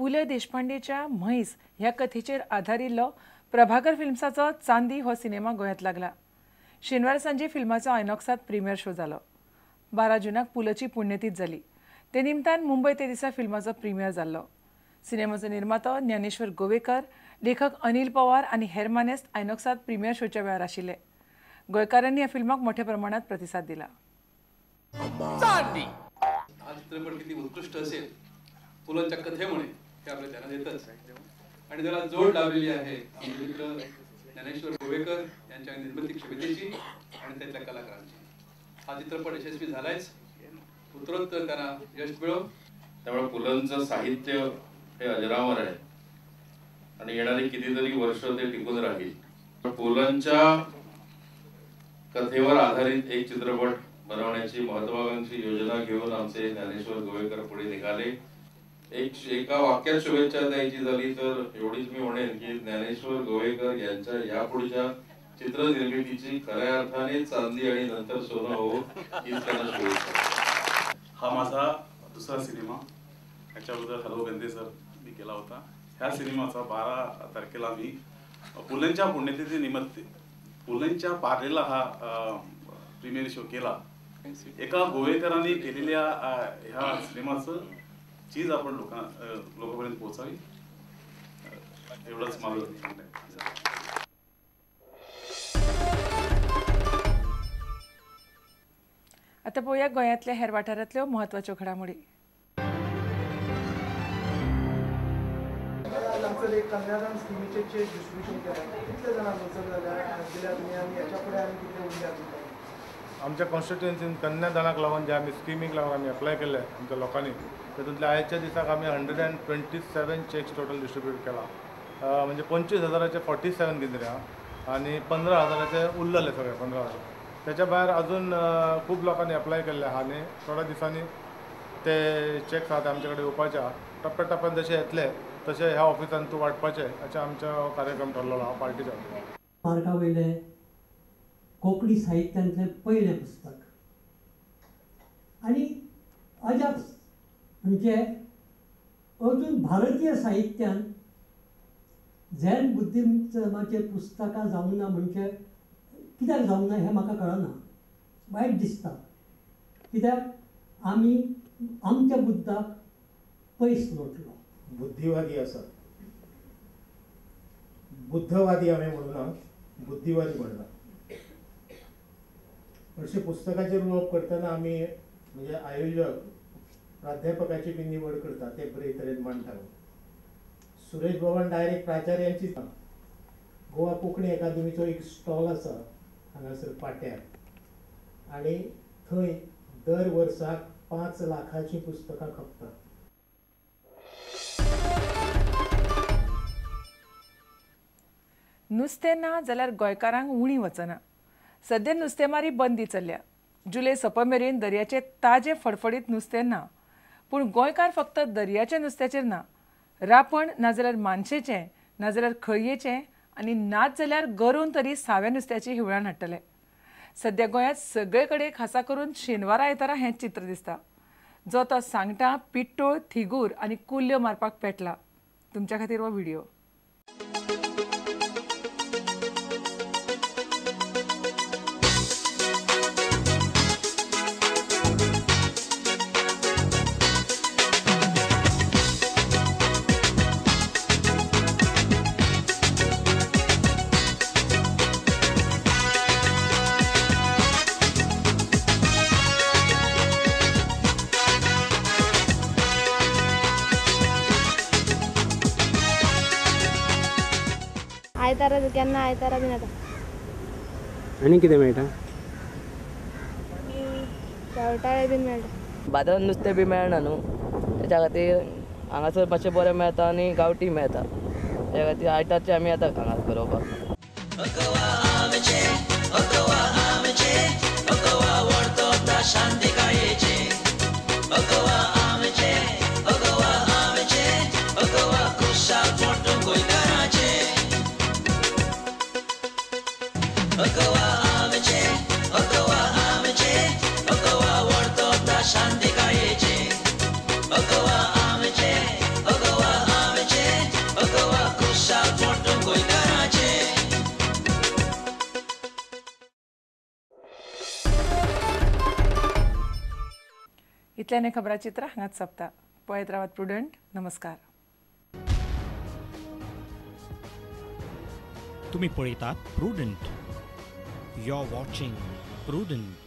पु ल देशपांडेच्या म्हैस ह्या कथेचेर आधारिल्लो प्रभाकर फिल्म्साचो चांदी हो सिनेमा गोंयांत लागला. शेनवार सांजे फिल्माचो आयनॉक्सांत प्रिमियर शो जालो. 12 जूनाक पुलची पुण्यतीथ जाली. ते निमतान मुंबय ते दिसा फिल्माचो प्रिमियर जाल्लो. सिनेमाचो निर्मातो ज्ञानेश्वर गोवेकर, लेखक अनिल पवार आनी हेर मानेस्त आयनॉक्सांत प्रिमियर शोच्या वेळार आशिल्ले. गोंयकारांनी ह्या फिल्माक मोठ्या प्रमाणात प्रतिसाद दिला. हा चित्रपट किती उत्कृष्ट असेल पुलंच्या कथेमुळे हे आपल्या ध्यानात येतच आणि त्याला जोड लावलेली आहे आमचे मित्र ज्ञानेश्वर गोवेकर यांच्या निर्मिती क्षमतेची आणि त्यातल्या कलाकारांची. हा चित्रपट यशस्वी झालायच, उत्तरोत्तर त्यांना यश मिळो. त्यामुळे पुलंचं साहित्य हे अजरामर आहे आणि येणारी कितीतरी वर्ष ते टिकून राहील. पुलंच्या कथेवर आधारित एक चित्रपट बनवण्याची महत्वाकांक्षी योजना घेऊन आमचे ज्ञानेश्वर गोवेकर पुढे निघाले. एका वाक्यात शुभेच्छा द्यायची झाली तर एवढीच मी म्हणेन की ज्ञानेश्वर गोवेकर यांच्या यापुढच्या चित्रनिर्मितीची खऱ्या अर्थाने चांदी आणि नंतर सोनं हो हीच त्यांना शुभेच्छा. हा माझा दुसरा सिनेमा, याच्या अगोदर हॅलो गंदे सर मी केला होता. ह्या सिनेमाचा 12 तारखेला मी पुलंच्या पुण्यतिथी निमित्त पुलंच्या पार्लेला हा प्रीमियर शो केला. एका गोवेकरांनी केलेल्या ह्या सिनेमाचं चीज आपण लोकांपर्यंत पोहोचावी एवढंच माझं सांगणं आहे. आता पळोवया गोंयांतल्या हेर वाठारांतल्यो म्हत्वाच्यो घडामोडी. हांगासर एक कन्यादान स्किमीचे चेक डिस्ट्रिब्युशन केला, कितले जाणांक वचत जाल्यार दिल्या तुमी आनी हेच्या फुडें आनी कितले उरल्या तुमकां? आमच्या कॉन्स्टिट्युएन्सीन कन्यादानाक लागून जे आमी स्किमीक लागून आमी एप्लाय केल्ले आमच्या लोकांनी, तातूंतल्या आयच्या दिसाक आमी 127 चॅक्स टोटल डिस्ट्रिब्यूट केला. म्हणजे 25,000चे 47 कितें आहा आनी 15,000चे उरलेले सगळे 15,000. त्याच्या भायर अजून खूब लोकांनी एप्लाय केल्ले आहा आनी थोड्या दिसांनी ते चॅक्स आहा ते आमचे कडेन येवपाचे आहा. टप्प्या टप्प्यान जशे येतले तशे ह्या ऑफिसान तूं वांटपाचें अशें आमचो कार्यक्रम ठरलेलो आहा पार्टीचो. मार्गा वयलें कोंकणी साहित्यांतलें पयलें पुस्तक आनी अजाप म्हणजे अजून भारतीय साहित्यांत झॅन बुद्धिजमाचेर पुस्तकां जावंक ना, म्हणजे कित्याक जावंक ना हें म्हाका कळना, वायट दिसता. कित्याक आमी आमच्या बुद्धाक पयस लोटलो. बुद्धिवादी आसात, बुद्धवादी आमी म्हणूना, बुद्धिवादी म्हणना. हरशीं पुस्तकाचेर उलोवप करतना आमी म्हणजे आयोजक प्राध्यापकाची बी निवड करता ते बरे तरेन मांडटा. सुरेश बाबान डायरेक्ट प्राचार्यांची गोवा कोंकणी अकादमीचो एक स्टॉल आसा हांगासर पाट्यार आनी थंय दर वर्साक 5 लाखाचीं पुस्तकां खपतात. नुस्तें ना जाल्यार गोंयकारांक उणी वचना. सद्या नुस्तेमारी बंदी चल्ल्या. जुलय सोंप मेरेन दर्याचें ताजें फडफडीत नुस्तें ना. पूण गोंयकार फक्त दर्याच्या नुस्त्याचेर ना, रापण नाजाल्यार मानशेचें, नाजाल्यार खळयेचें आनी नाच जाल्यार गरोवन तरी साव्या नुस्त्याची हिवळाण हाडटले. सद्या गोंयांत सगळे कडेन खासा करून शेनवारा आयतारा हें चित्र दिसता. जो तो सांगटा, पिट्टोळ, थिगूर आनी कुल्ल्यो मारपाक पेटला. तुमच्या खातीर हो व्हिडिओ. आयतारा केन्ना आयतारा बीन येता. आनी कितें मेळटा? शेवटाळे बीन मेळटा. बाजारान नुस्तें बी मेळना न्हू, तेच्या खातीर हांगासर मातशें बरें मेळटा आनी गांवठी मेळटा. त्या खातीर आयतारचे आमी येता हांगा गरोवपाक. इतल्यान खबराचित्र हांगाच सोंपता. पळयत रावात प्रुडंट. नमस्कार. तुम्ही पळयतात Prudent. You are watching Prudent.